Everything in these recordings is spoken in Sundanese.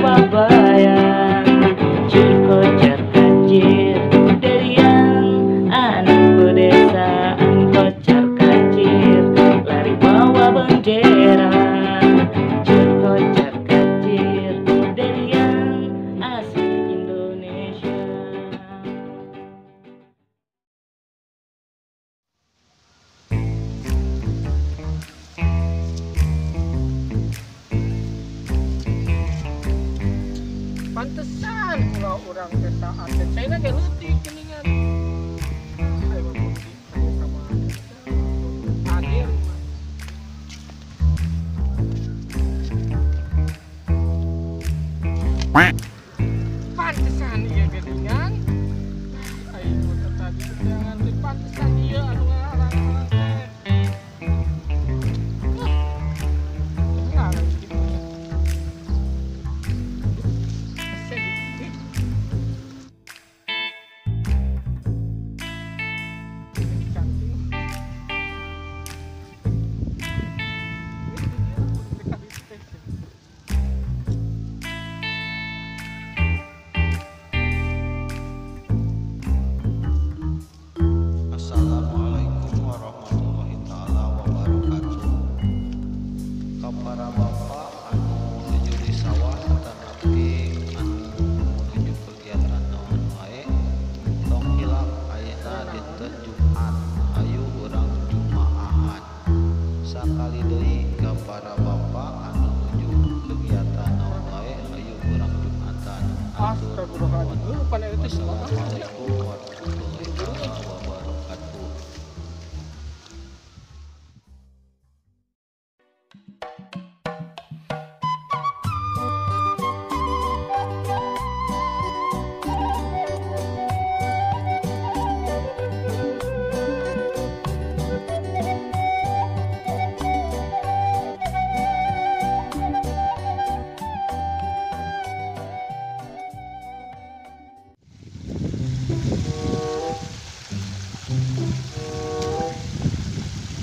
Babayang. Cur kocar kacir dari yang anak pedesaan, kocar kacir lari bawa bendera. Cur kocar kacir dari yang asli Indonesia. Pantesan kalau orang desa adat saya lagi leutik geuningan. Ayo mah sama Adil. Pantesan ieu geuningan. Ayo mah tadi jangan teh pantesan ieu anu ngalarang teh. Assalamualaikum warahmatullahi taala wabarakatuh. Ka para bapak anu nuju di sawah tetapi anu nuju kegiatan naon wae, tong hilap ayeuna dinten Jumat, ayu urang jumaahan. Sakali deui ka para bapak anu nuju kegiatan naon wae, ayu urang jumatan. Astagfirullahaladzim. Wassalamualaikum warahmatullahi taala wabarakatuh.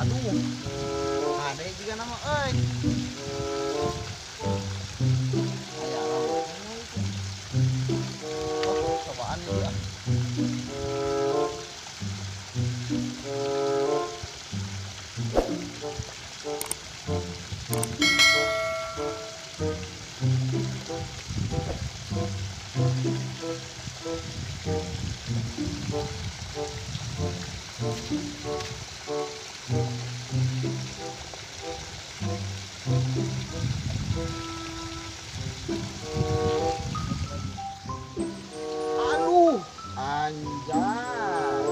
Aduh, ada juga nama euy. Aya rawan. Oh, cobaan ieu ah. Aduh, anjay.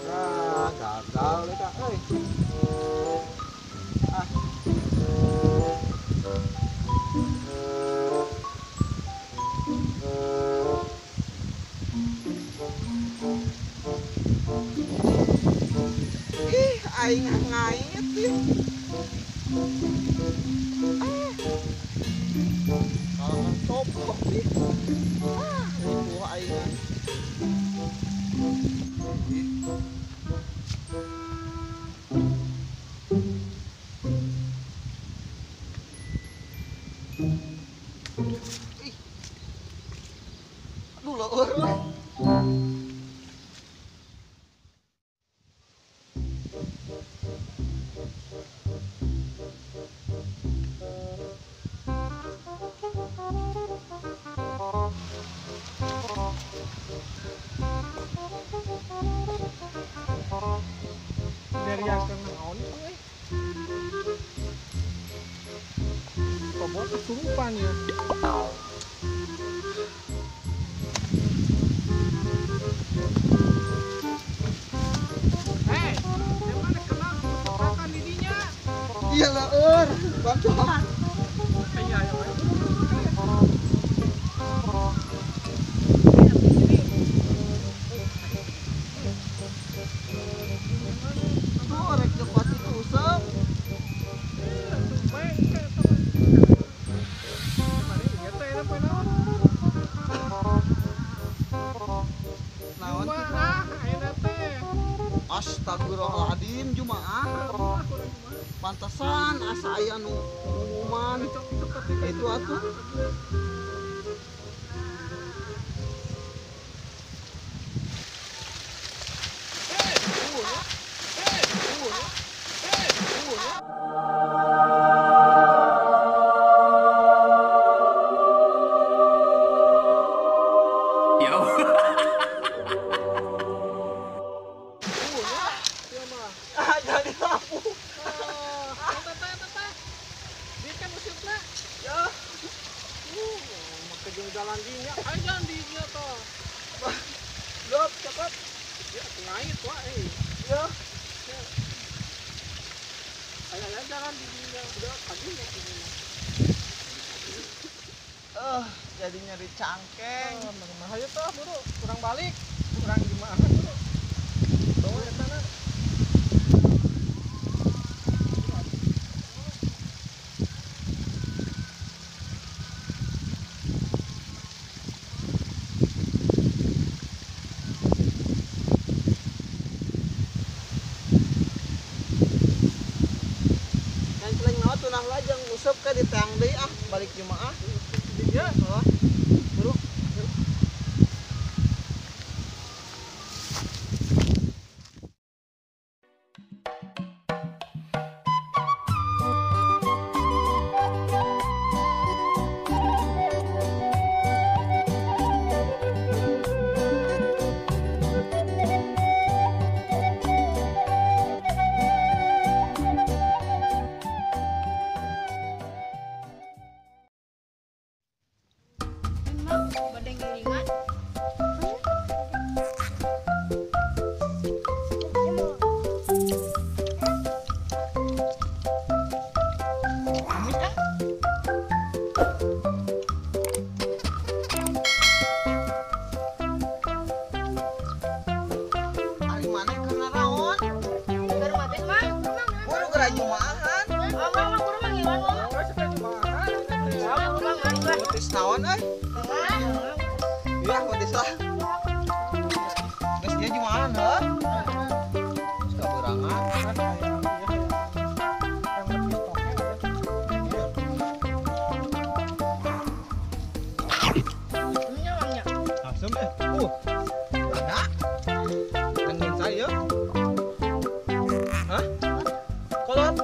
Nah, gagal deh kak, euy. Ah. Ih, aing ngait sih. Ah. Kalau coplok sih. Ah, ribu aing. Ih. Aduh, leur lah. Dari yang naon euy. Kobot kesurupan ya. Hei, yang mana kenal kesurupan didinya? Iya leur, bantuan. Iya, iya. Astagfirullahaladzim, Jumaah. Pantesan asa aya nu pengumuman. Itu atuh. Jadi lampu. Dia kan usupna. Ya. Make jeung jalan dinya. Ayo jalan dinya toh. Lop, cakep. Ya ngait wae. Ya. Ayo ayo jalan dinya. Udah pagi nya dinya. Jadi nyeri cangkeng. Nah, ayo toh buru, kurang balik. Kurang gimana buru. Bawa ke sana. Tunah lajeng usep ke di teang deui ah balik jemaah. Ya, oh. Buru. Naon euy? Iya, betis lah. Geus ieu jumahan heuh. Geus kaberangan. Asem eh. Ada. Nangin saya. Hah? Kolot.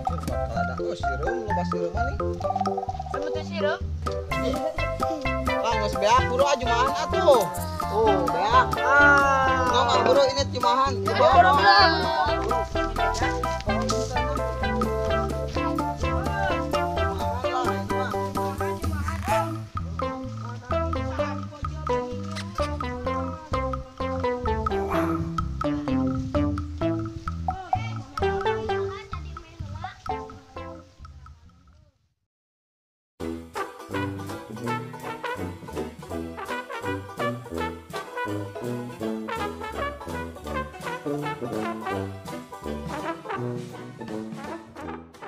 Bakal ada. Oh, sireum, loba sireum nih. Sirup. Ah, geus beak buru ah jumahan atuh. Oh, beak. Ah. Nong ah buru ini jumahan. Buru. Thank you.